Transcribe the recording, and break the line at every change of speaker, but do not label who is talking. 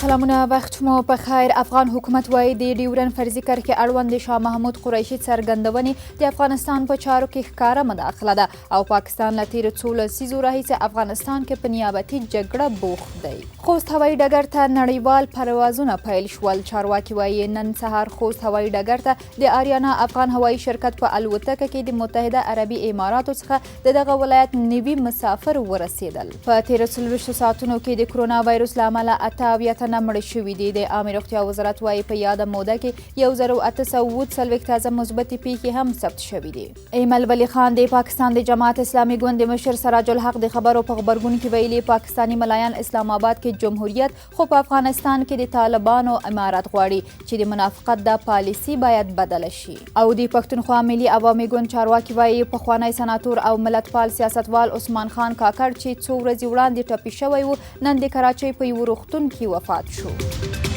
سلامونه، وخت مو په خیر. افغان حکومت وایي، د ډیورن فرضي کرښې اړوند د شاه محمود قریشي څرګندونې د افغانستان په چارو کې ښکاره مداخله ده او پاکستان له تېرو څو لسیزو راهیسې افغانستان کې په نیابتي جګړه بوخت دی. خوست هوایي ډګر ته نړیوال پروازونه پیل شول. چارواکي وایي، نن سهار خوست هوایي ډګر ته د آریانا افغان هوایي شرکت په الوتکه کې د متحده عربي اماراتو څخه د دغه ولایت 90 مسافر ورسېدل. په تېرو 24 ساعتونو کې د کرونا وایروس له امله 78 تنه مړه شوي دي. د عامې روغتیا وزارت وایي، په یاده موده کې 1847 تازه مثبتې پېښې هم ثبت شوې دي. ایمل ولي خان د پاکستان د جماعت اسلامي ګوند د مشر سراج الحق د خبرو په غبرګون کې ویلي، پاکستاني ملایان اسلام آباد کې جمهوریت، خو په افغانستان کې د طالبانو امارت غواړي، چې د منافقت دا پالیسي باید بدله شي. او د پښتونخوا ملي عوامي ګوند چارواکي وایي، پخوانی سناتور او ملتپال سیاستوال عثمان خان کاکړ، چې څو ورځې وړاندې ټپي شوی و، نن د کراچۍ په یوه روغتون کې وفات شو.